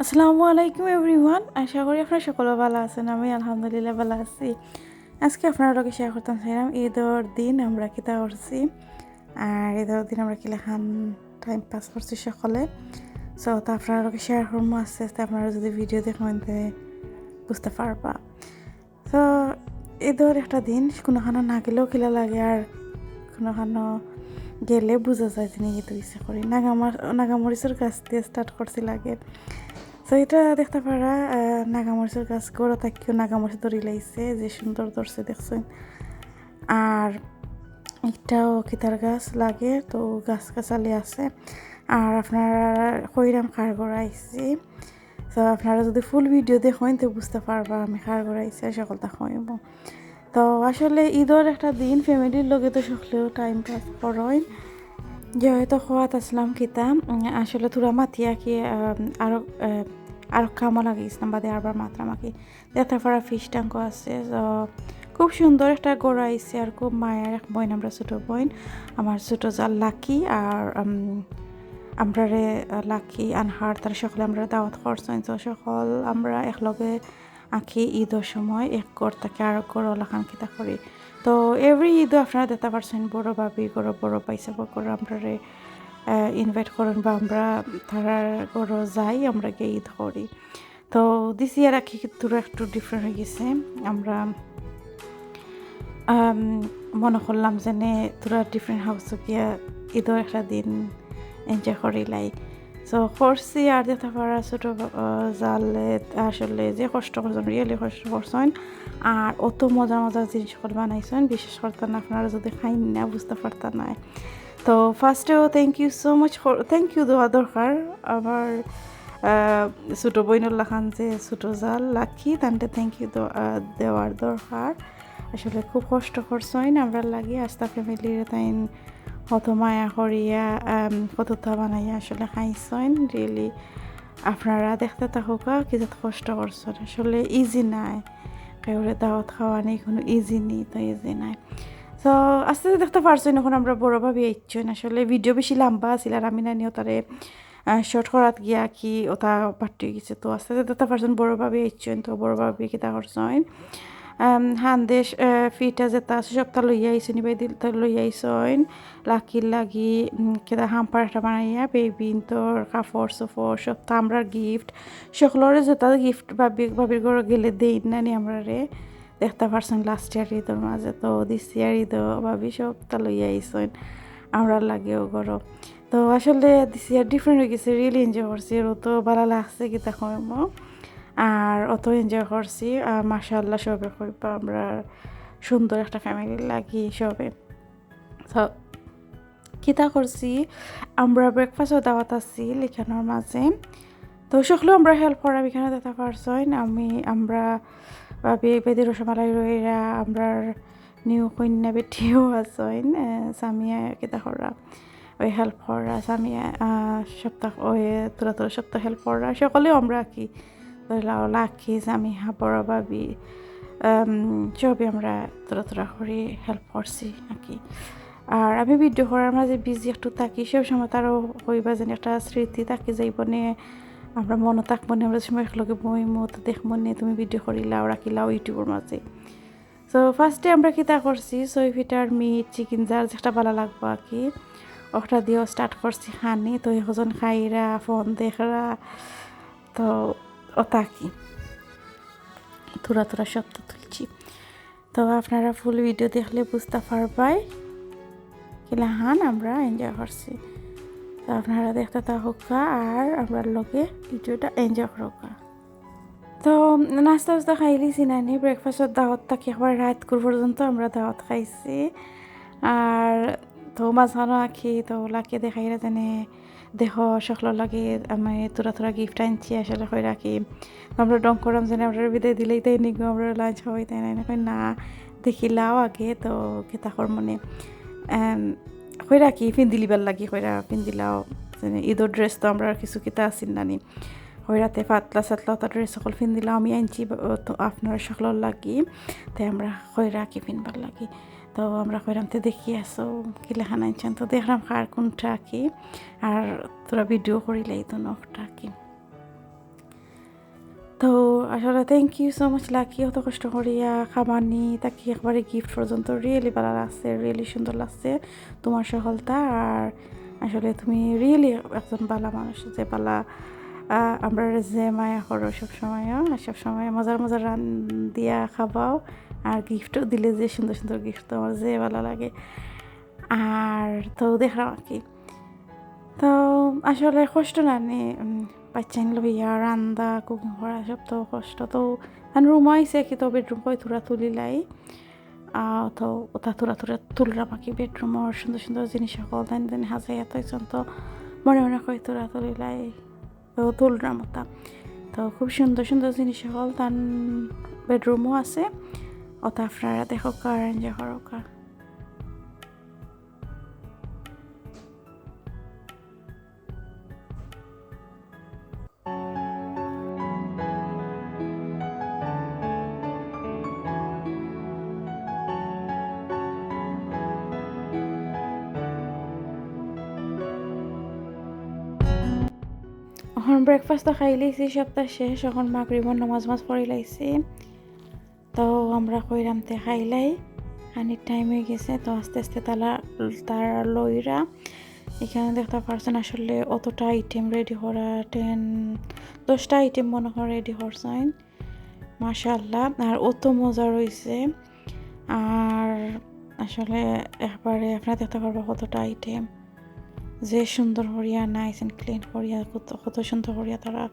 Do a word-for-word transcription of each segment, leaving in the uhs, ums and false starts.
আসসালামু আলাইকুম এভরিওয়ান, আশা করি আপনারা সকলে ভালা আছইন। আমি আলহামদুলিল্লাহ ভালা আছি। আজকে আপনারার লগে শেয়ার করতাম চাইরাম ঈদর দিন আমরা কিতা করছি। আর ঈদর দিন আমরা কিলাখান টাইম পাস করছি সকলে। সো তা আপনারার লগে শেয়ার করমু আস্তে আস্তে। আপনারা যদি ভিডিও দেখইন তে বুঝতা পারবা। তো ঈদর একটা দিন কুনুখানো না গেলেও কিলা লাগে, আর কুনুখানো গেলে বুঝা যায় যে ঈদ অইছে করি। নাগামা-, নাগামরিচর গাছ দিয়া স্টার্ট করছি লাগে। তো ইটা দেখতা পাররা, আহ, নাগামরিচর গাছ, ঘরো থাকিও নাগামরিচ ধরিলাইছে, যে সুন্দর ধরছে দেখছইন। আর ইটাও কিতার গাছ লাগে, তো গাছ গাছালি আছে। আর আপনারারে কইরাম কার ঘরো আইছি। তো আপনারা যদি ফুল ভিডিও দেখইন তো বুঝতা পারবা আমি কার ঘরো আইছি, আর সকলতা কইমু। তো আসলে ঈদর একটা দিন ফ্যামিলির লগে তো সকলেও টাইম পাস করইন। যেহেতু খোয়াত আসলাম কিতা, উম, আসলে থুড়া মাতিয়া কি, আম, আরো, আহ, আরো কামো লাগি গেছিলাম, বাদে আরবার মাতরাম আর কি। দেখতা পাররা ফিশ ট্যাঙ্কও আছে। তো খুব সুন্দর একটা ঘরো আইছি, আর খুব মায়ার এক বইন, আমরা ছোট বইন, আমার ছোট জাল লাকি, আর, উম, আমরারে, আহ, লাকি, আনহার, তারা সকলে আমরারে দাওয়াত করছইন। তো সকল আমরা একলগে আঁকি ঈদর সময় এক ঘর থাকি আরক ঘরো লাখান কিতা করি। তো এভরি ঈদও আপনারা দেখতা পারছইন বড় ভাবি ঘরো, বড় ভাই সাবর ঘরো আমরারে, আহ, ইনভাইট করইন বা আমরা তারার ঘরো যাই, আমরা গিয়া ঈদ করি। তো this year আর কি থুড়া একটু ডিফারেন্ট অই গেছে। আমরা, আম, মনো করলাম যেনে থুড়া ডিফারেন্ট হাউসো গিয়া ঈদর একটা দিন এনজয় করিলাই। তো করছি আর দেখতা পাররা ছোট, আহ, জালে আসলে যে কষ্ট করছইন, রিয়েলি কষ্ট করছইন। আর অত মজা মজা জিনিস সকল বানাইছইন, বিশ্বাস করতা না, আপনারা যদি খাইন না বুঝতা পারতা না। তো ফার্স্টেও thank you so much, thank you দেওয়া দরকার। আমার, আহ, ছোট বইনর লাখান যে ছোট জাল লাকি, তানরে thank you দেওয়া, আহ, দেওয়ার দরকার। আসলে খুব কষ্ট করছইন আমরার লাগি, আস্তা ফ্যামিলিরে তাইন কত মায়া করিয়া, আম, কততা বানাইয়া আসলে খাইছইন। রিয়েলি আপনারা দেখতা থাকউক্কা কি জাত কষ্ট করছইন, আসলে ইজি নায়। কেউরে দাওয়াত খাওয়ানি কুনু ইজি নি, তো ইজি নায়। তো আস্তে আস্তে দেখতা পারছইন অখন আমরার বড় ভাবি আইছইন। আসলে ভিডিও বেশি লাম্বা আছিল, আর আমি নানি অতারে, আহ, শর্ট করাত গিয়া কি অতা বাট্টি অই গেছে। তো আস্তে আস্তে দেখতা পারছইন বড় ভাবি আইছইন, তো বড় ভাবি কিতা করছইন, আম, হান্দেশ, আহ, ফিটা যেতা আছে সবতা লইয়া আইছইন, ইবায় দিল-, তা লইয়া আইছইন। লাকির লাগি, উম, কিতা হাম্পার একটা বানাইয়া, বেবিন্তর কাপড় চোপড় সবতা আমরার গিফট, সকলরে যেতা গিফট ভাবি, ভাবির ঘরো গেলে দেইন নানি আমরারে। দেখতা পারছইন লাস্ট ইয়ার ঈদর মাঝে, তো this year ঈদও ভাবি সবতা লইয়া আইছইন আমরার লাগিও ঘরো। তো আসলে this year ডিফারেন্ট অই গেছে, রিয়েলি এনজয় করছি, আর অত ভালা লাগছে কিতা কইমু, আর অত এনজয় করছি। আর মাশাআল্লাহ সবে কইবা আমরা সুন্দর একটা ফ্যামিলির লাগি সবে। তো কিতা করছি, আমরা ব্রেকফাস্টও দাওয়াত আছিল ইখানর মাঝে। তো সকলেও আমরা হেল্প করার ইখানো দেখতা পারছইন। আমি, আমরা ভাবি বেদি রসমালাই রইরা, আমরার নিউ কইন্যা বেটিও আছইন, আহ, সামিয়া কিতা করা, ওই হেল্প করা, সামিয়া, আহ, সবতা, ওই থুড়া থুড়া সবতা হেল্প করা, সকলেও আমরা আর কি ধরি লাও লাকি, সামিয়া, বড় ভাবি, আম, সবই আমরা থুড়া থুড়া করি হেল্প করছি আর কি। আর আমি ভিডিও করার মাঝে বিজি একটু থাকি, সব সময় তারও কইবা যেন একটা স্মৃতি থাকি যাইব নে, আমরা মনো থাকবো নে, আমরা সময় একলগে বইমু, তো দেখমু নে, তুমি ভিডিও করিলাও, রাখিলাও ইউটিউবর মাঝে। তো ফার্স্টে আমরা কিতা করছি, ছয় ফিটার মিট, চিকেন, যার যেটা ভালা লাগবো আর কি, ওটা দিয়েও স্টার্ট করছি খানি। তো একজন খাইরা, ফোন দেখরা, তো ওটা কি থুড়া থুড়া শব্দ তুলছি। তো আপনারা ফুল ভিডিও দেখলে বুঝতা পারবায় কিলাখান আমরা এনজয় করছি। তো আপনারা দেখতা থাকউক্কা আর আমরার লগে ভিডিওটা এনজয় করউক্কা। তো নাস্তা উস্তা খাইলিছি নানি, ব্রেকফাস্টর দাওয়াত থাকি একবার রাইতকুর পর্যন্ত আমরা দাওয়াত খাইছি। আর তো মাঝখানো আঁকি তো লাকি দেখাইরা যেনে দেখো, সকলর লাগি আমি থুড়া থুড়া গিফট আনছি, আসলে কইরা কি আমরা ঢং কররাম যেনে আমরা বিদায় দিলেই তাই নিগো, আমরা লাঞ্চ খাওয়াই তাই না, কই না, দেখিলাও আগে তো কিতা করমু নে, এম, কইরা কি পিন্দিলিবার লাগি কইরা পিন্দিলাও, যেনে ঈদর ড্রেস তো আমরার কিছু কিতা আছিল নানি, কইরা তে পাতলা সাতলা ওটা ড্রেস সকল পিন্দিলাও আমি আনছি, ব-, তো আপনারা সকলর লাগি, তে আমরা কইরা কি পিনবার লাগি। তো আমরা কইরাম তে দেখি আসো কিলাখান আনছইন, তো দেখরাম কার কোনটা কি, আর থুড়া ভিডিও করিলাই তো নখটা কি। তো আসলে thank you so much lucky, অত কষ্ট করিয়া খাবানি থাকি একবারে gift পর্যন্ত। Really ভালা লাগছে, really সুন্দর লাগছে তুমার সকলতা। আর আসলে তুমি really একজন ভালা মানুষ, যে ভালা, আহ, আমরারে যে মায়া করো সব সময়, আর সব সময় মজার মজার রান্দিয়া খাবাও, আর giftও দিলে, যে সুন্দর সুন্দর gift, তো আমার যে ভালা লাগে। আর তো দেখরাম আর কি। তো আসলে কষ্ট না নি, উম, বাচ্চাইন লইয়া রান্দা, cooking করা সব তো কষ্ট। তো আর রুম আইছে কি, তো bedroom কই থুড়া তুলিলাই। আহ, তো ওটা থুড়া থুড়া তুলরাম আর কি, bedroomর সুন্দর সুন্দর জিনিস সকল তাইন তাইন হাজাইয়া থইছইন, তো মনে মনে কই থুড়া তুলিলাই, তো তুলরাম ওটা। তো খুব সুন্দর সুন্দর জিনিস সকল তান bedroomও আছে, ওটা আপনারা দেখউক্কা আর enjoy করউক্কা। অখন breakfast তো খাইলাইছি, সবতা শেষ। অখন মাগরিবর নমাজ মাজ পড়িলাইছি। তো আমরা কইরাম তে খাইলাই, খানির time অইগেছে। তো আস্তে আস্তে তালা, তারা লইরা। এখানো দেখতা পারছইন আসলে অতটা item ready করা, ten, দশটা item মনে হয় ready করছইন। মাশাআল্লাহ, আর অত মজার অইছে। আর আসলে একবারে আপনারা দেখতা পারবা কতটা item, যে সুন্দর করিয়া nice and clean করিয়া কত, কত সুন্দর করিয়া তারা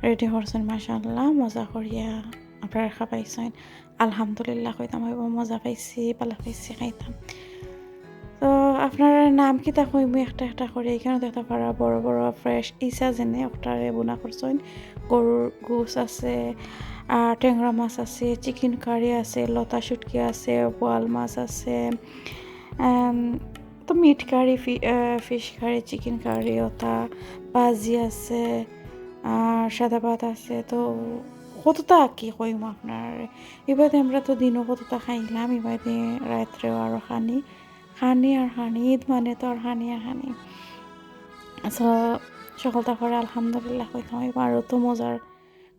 ready করছইন। মাশাআল্লাহ, মজা করিয়া আপনারা খাবাইছইন। আলহামদুলিল্লাহ কইতাম অইবো, মজা পাইছি, ভালা পাইছি খাইতাম। তো আপনারার নাম কিতা কইমু একটা একটা করি। এখানো দেখতা পাররা বড় বড় fresh ইছা যেনে ওটারে বুনা করছইন। গরুর গোস আছে, আর টেংরা মাছ আছে, chicken curry আছে, লতা শুটকি আছে, বোয়াল মাছ আছে, আম, তো meat curry, ফি-, আহ, fish curry, chicken curry, ওটা ভাজি আছে, আর সাদা ভাত আছে। তো কততা কি কইমু আপনারারে। ইবাদে আমরা তো দিনো কততা খাইলাম, ইবাদে রাত্রেও আরো খানি, খানি আর খানি। ঈদ মানে তো আর খানি আর খানি। So, সকলতা পরে আলহামদুলিল্লাহ কইতাম অইবো। আর অত মজার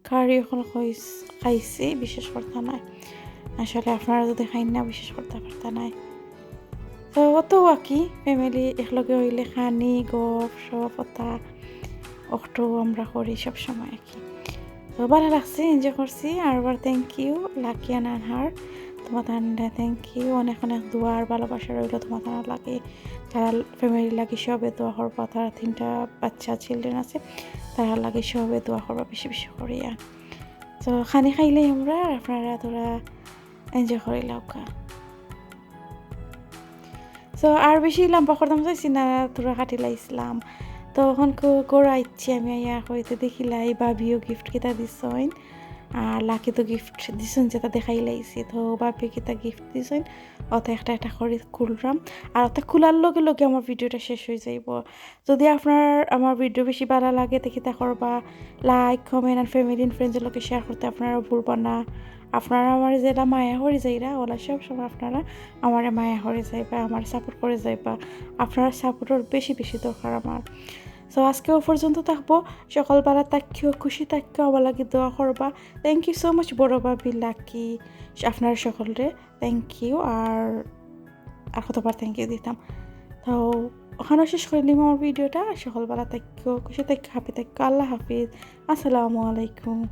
curry অখন খাইস-, খাইছি, বিশ্বাস করতা নায়। আসলে আপনারা যদি খাইন না, বিশ্বাস করতা পারতা নায়। তো অত আর কি, family একলগে অইলে খানি, গপ, সপ, ওটা, অকটাউ আমরা করি সব সময় আর কি। তো ভালা লাগছে, enjoy করছি। আর আবার thank you, লাকি and আনহার, তুমাতানরে thank you। অনেক অনেক দোয়া আর ভালোবাসা রইলো তুমাতানর লাগি। তারার family লাগি সবে দোয়া করবা, তারার তিনটা বাচ্চা children আছে, তারার লাগি সবে দোয়া করবা বেশি বেশি করিয়া। তো খানি খাইলাই আমরা, আর আপনারা থুড়া enjoy করিলাউক্কা। So, আর বেশি লম্বা করতাম চাইছি না, থুড়া কাটিলাইছলাম। তো অখন কো-, ঘরো আইছি আমি, আইয়া কইতে দেখিলাই ভাবিও gift কিতা দিছইন। আর লাকি তো gift দিছইন, যেটা দেখাইলাইছি। তো ভাবি কিতা gift দিছইন, ওটা একটা একটা করি খুলরাম। আর ওটা খুলার লগে লগে আমার video টা শেষ অইযাইবো। যদি আপনার আমার video বেশি ভালা লাগে, তে কিতা করবা, like, comment and family and friends এর লগে share করতে আপনারা ভুলবা না। আপনারা আমারে যেলা মায়া করি যাইরা, ওলা সব সময় আপনারা আমারে মায়া করি যাইবা, আমারে support করি যাইবা। আপনারার support র বেশি বেশি দরকার আমার। So আজকে অউ পর্যন্ত থাকবো। সকল ভালা থাকিও, খুশি থাকিও, আমার লাগি দোয়া করবা। Thank you so much বড় ভাবি, লাকি, আপনারা সকলরে thank you। আর, আর কতবার thank you দিতাম। তো অখানো শেষ করিলিমু আমার video টা। সকল ভালা থাকিও, খুশি থাকিও, happy থাকিও। আল্লাহ হাফিজ। আসসালামু আলাইকুম।